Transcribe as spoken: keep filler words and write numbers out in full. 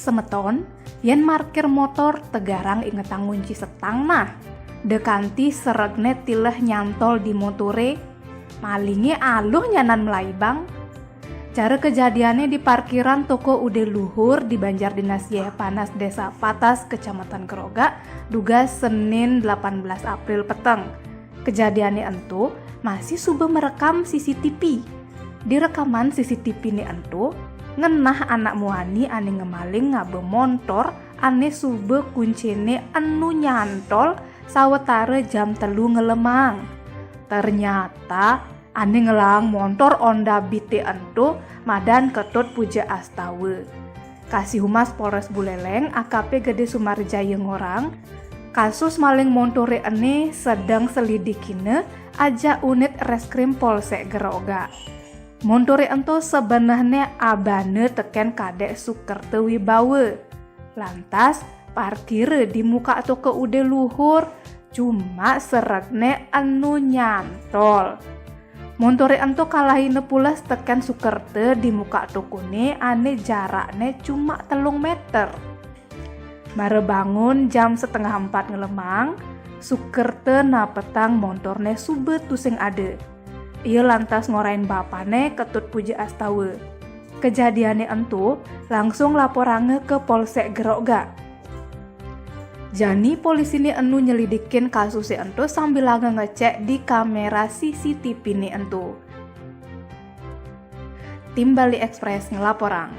Semeton, yén markir motor, tegarang ingetang ngunci setang nah. Da kanti seregne tileh nyantol di motore, malinge aluh nyanan melaibang. Cara kejadiannya di parkiran toko Ude Luhur di Banjar Dinas Jaya Panas, Desa Patas, Kecamatan Gerogak, dugas Senin delapan belas April peteng. Kejadiannya ento masih suba merekam C C T V. Di rekaman C C T V ne ento, ngenah anak muani ane ngemaling ngaba montor ane suba kuncine enu nyantol sawetara jam telu ngelemang. Ternyata ane ngelang montor Honda Beat ento madan Ketut Puja Astawa. Kasih Humas Polres Buleleng, A K P Gede Sumarjaya ngorang, kasus maling montore ene sedeng selidikine ajak unit Reskrim Polsek Gerogak. Montore ento sebenehne abane teken Kadek Sukerta Wibawa. Lantas, parkire di muka toko Ude Luhur, cuma seregne enu nyantol. Montore ento kalahine pules teken Sukerta di muka tokone ane jarakne cuma telung meter. Mara bangun jam setengah empat ngelemang, Sukerta napetang montorne suba tusing ada. Ia lantas ngorain bapane Ketut Puja Astawa. Kejadiannya ento langsung laporange ke Polsek Gerogak. Jani polisi ni enu nyelidikin kasusnya ento sambilanga ngecek di kamera C C T V ni ento. Tim Bali Express ngelaporang.